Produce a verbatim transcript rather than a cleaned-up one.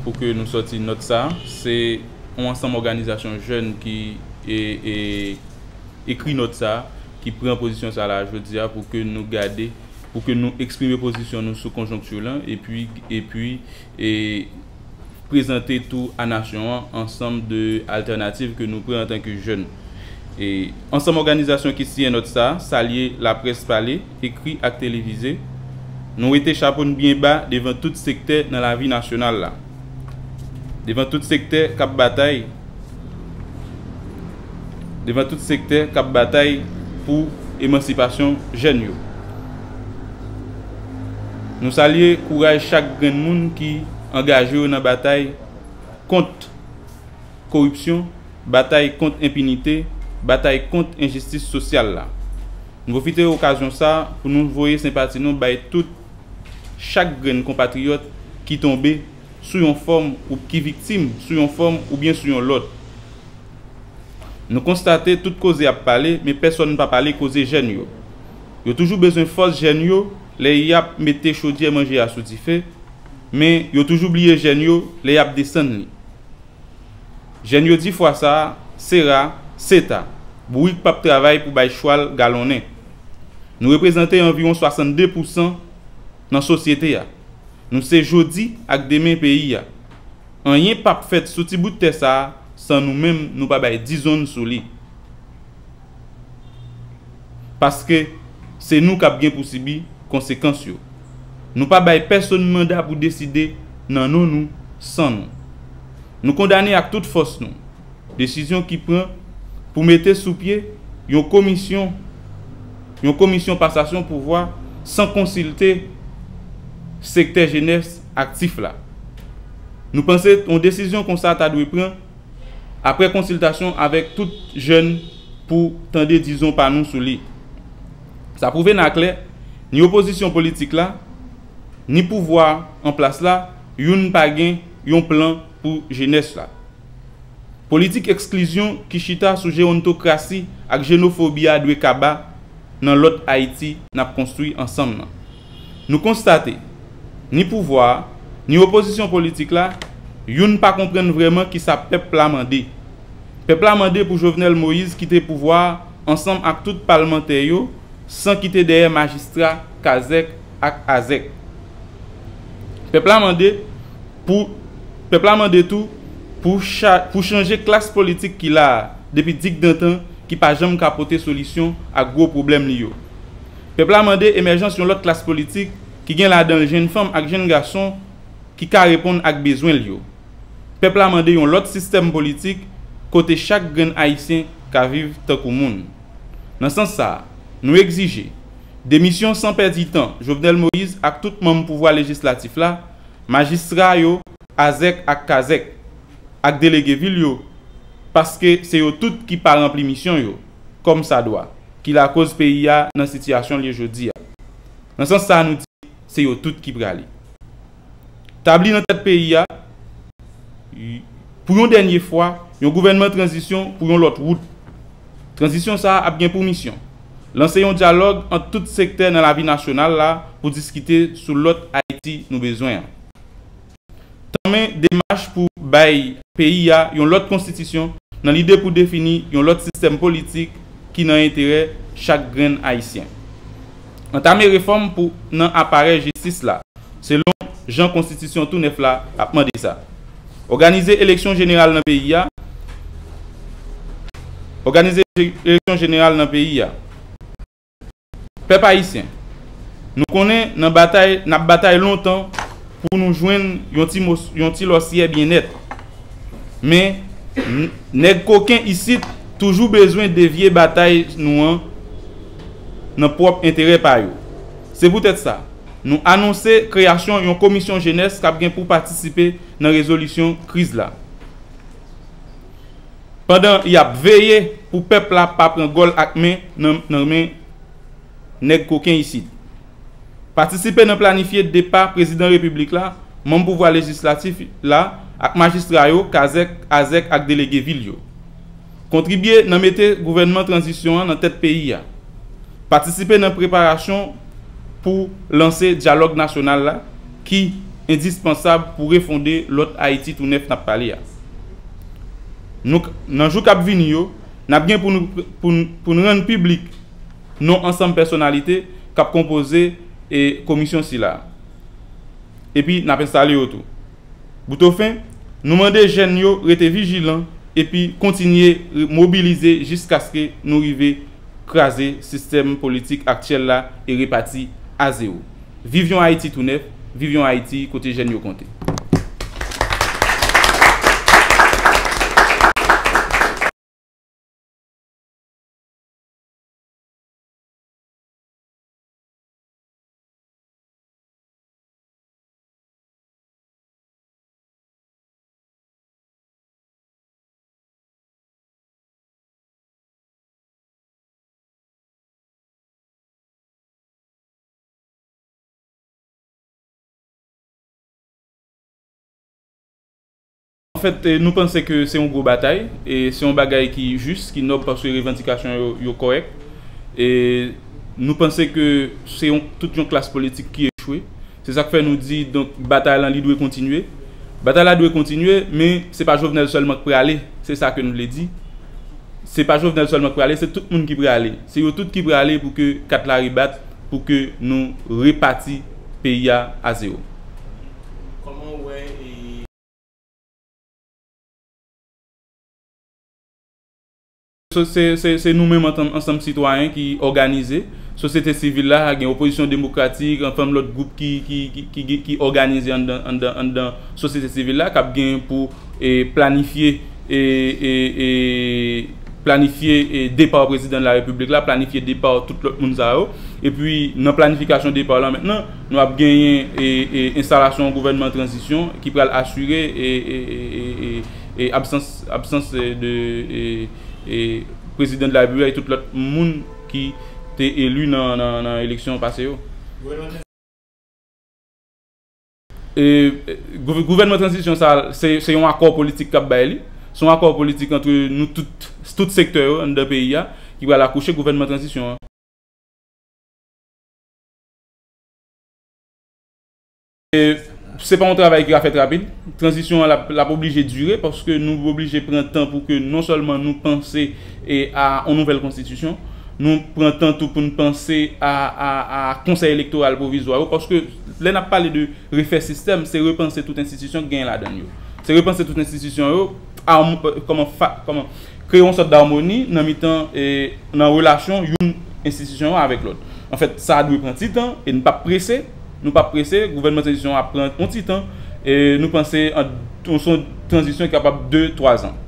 pou ke nou sòti nòt sa a. Se yon ansanm òganizasyon jèn ki e, e, ekri nòt sa a, ki pran pozisyon sa a la jodi a pou ke nou gade, pou ke nou eksprime pozisyon nou sou konjonkti lan, epi, epi e, prezante tou a nasyon an ansanm de altènativ ke nou pran antanke jèn. E, ansanm òganizasyon ki siyen nòt sa a, salye laprès pale, ekri ak televize. Nou wete chapo n byen ba devan tout sektè nan lavi nasyonal la. Devan tout sektè k ap batay, devan tout sektè k ap batay pou emansipasyon jèn yo. Nou salye kouraj chak grenn moun ki angaje yo nan batay kont koripsyon, batay kont enpinite, batay kont enjistis sosyal la. Nou pwofite okazyon sa a pou nou voye senpati nou bay tout, chak grenn konpatriyòt ki tonbe sou yon fòm ou ki viktim sou yon fòm oubyen sou yon lòt. Nou konstate tout koze ap pale, men pèsonn pa pale koze jèn yo. Yo toujou bezwen fòs jèn yo lè y ap mete chodyè manje a sou dife, men yo toujou bliye jèn yo lè y ap desann li. Jèn yo di fwa sa a, se ra, se ta, bourik p ap travay pou bay chwal galonnen. Nou reprezante anviwon swasannde pousan nan sosyete a. Nou se jodi ak demen peyi a. Anyen p ap fèt sou ti bout tè sa a san nou menm nou pa bay dizon n sou li. Paske se nou k ap gen pou sibi konsekans yo. Nou pa bay pèsonn manda pou deside nan non nou, san nou. Nou kondane ak tout fòs nou desizyon ki pran pou mete sou pye yon komisyon, yon komisyon pasasyon pouvwa san konsilte sektè jenès aktif la. Nou panse yon desizyon konsa ta dwe pran apre konsiltasyon avèk tout jèn pou tande dizon pa nou sou li. Sa pwouve n aklè, ni opozisyon politik la, ni pouvwa an plas la, youn pa gen yon plan pou jenès la. Politik eksklizyon ki chita sou jewontokrasi ak jenofobi a dwe kaba nan lòt Ayiti n ap konstwi ansanm nan. Nou konstate, ni pouvwa a, ni opozisyon politik la, youn pa konprann vrèman kisa pèp la mande. Pèp la mande pou Jovenel Moïse kite pouvwa a ansanm ak tout palmantè yo, san kite dèyè majistra, kazèk ak azèk. Pèp la mande pou, pèp la mande tou pou cha-, pou chanje klas politik ki la a depi digdantan, ki pa janm ka pote solisyon ak gwo pwoblèm li yo. Pèp la mande emèjans yon lòt klas politik ki gen ladan l jèn fanm ak jèn gason ki ka reponn ak bezwen l yo. Pèp la mande yon lòt sistèm politik kote chak grenn Ayisyen ka viv tankou moun. Nan sans sa a, nou egzije demisyon san pèdi tan Jovenel Moïse ak tout manm pouvwa lejislatif la, majistra yo, azèk ak kazèk, ak delege vil yo, paske se yo tout ki pa ranpli misyon yo kòmsadwa, ki lakoz peyi a nan sitiyasyon l ye jodi a. Nan sans sa a, nou di se yo tout ki prale. Tabli nan tèt peyi a, pou yon dènye fwa, yon gouvènman tranzisyon pou yon lòt wout. Tranzisyon sa a ap gen pou misyon lanse yon dyalòg ant tout sektè nan lavi nasyonal la pou diskite sou lòt Ayiti nou bezwen an. Tanmen demach pou bay peyi a yon lòt konstitisyon nan lide pou defini yon lòt sistèm politik ki nan enterè chak grenn Ayisyen. Antame refòm pou nan aparèy jistis la, selon jan konstitisyon tou nèf la ap mande sa. Òganize eleksyon jeneral nan peyi a. Òganize eleksyon jeneral nan peyi a. Pèp ayisyen, nou konnen nan batay, n ap batay lontan pou nou jwenn yon ti mos-, yon ti lòsyè byennèt. Men, n-, nèg koken isit toujou bezwen devye batay nou an nan pwòp enterè pa yo. Se poutèt sa, nou anonse kreyasyon yon komisyon jenès k ap gen pou patisipe nan rezolisyon kriz la. Pandan y ap veye pou pèp la pa pran gòl ak men nan, nan men nèg koken isit. Patisipe nan planifye depa Prezidan Repiblik la, manm pouvwa lejislatif la, ak majistra yo, kazèk, azèk ak delege vil yo. Kontribye nan mete gouvènman tranzisyon an nan tèt peyi a. Patisipe nan preparasyon pou lanse dyalòg nasyonal la, ki endispansab pou refonde lòt Ayiti tou nèf n ap pale a. Nou, nan jou k ap vini yo, n ap gen pou nou, pou, n- pou n rann piblik non ansanm pèsonalite k ap konpoze e komisyon sila. Epi n ap enstale yo tou. Boutofen, nou mande jèn yo rete vijilan epi kontinye re- mobilize jiskaske nou rive kraze sistèm politik aktyèl la e repati a zewo. Viv yon Ayiti tou nèf, viv yon Ayiti kote jèn yo konte. Anfèt, eh, nou panse ke se yon gwo batay, e se yon bagay ki jis, ki nòb, paske revandikasyon yo, yo kòrèk. E nou panse ke se yon, tout yon klas politik ki echwe. Se sa k fè nou di, donk, batay lan, li dwe kontinye. Batay la dwe kontinye, men se pa Jovenel sèlman k prale, se sa ke nou vle di. Se pa Jovenel sèlman k prale, se tout moun ki prale. Se yo tout ki prale pou ke kat la rebat, pou ke nou repati peyi a a zewo. Kòman w wè, e, So, se, se, se nou menm antann ansanm sitwayen ki òganize. Sosyete sivil la, gen opozisyon demokratik, ansanm lòt gwoup ki, ki, ki, ki, ki, ki òganize anndan, anndan, anndan sosyete sivil la, k ap gen pou, e, planifye, e, e, e, planifye, e, depa prezidan de la repiblik la, planifye depa tout lòt moun sa yo. Epi, nan planifikasyon depa la mentnan, nou ap genyen, e, e, enstalasyon yon gouvènman tranzisyon ki pral asire, e, e, e, e, e, e absans, absans, e, de, e, e, prezidan de la repiblik ak tout lòt moun ki te eli nan, nan, nan eleksyon pase yo. E, gouv- gouvènman tranzisyon sa, se, se yon akò politik k ap bay li. Se yon akò politik antre nou tout, tout sektè yo anndan peyi a, ki pral akouche gouvènman tranzisyon an. E, se pa yon travay ki ka fèt rapid. Tranzisyon an, l ap, l ap oblije dire, paske nou oblije pran tan pou ke non sèlman nou panse, e, a yon nouvèl konstitisyon, nou pran tan tou pou n panse a, a, a konsèy elektoral pwovizwa yo, paske lè n ap pale de refè sistèm, se repanse tout enstitisyon ki genyen ladan l yo. Se repanse tout enstitisyon yo, a, kòman fa- kòman kreye yon sòt damoni nan mitan, e, nan relasyon youn enstitisyon an avèk lòt. Anfèt, sa dwe pran ti tan e n p ap prese. Nou p ap prese, gouvènman tranzisyon an ap pran yon ti tan. E nou panse an, se yon tranzisyon ki kapab de, twa zan.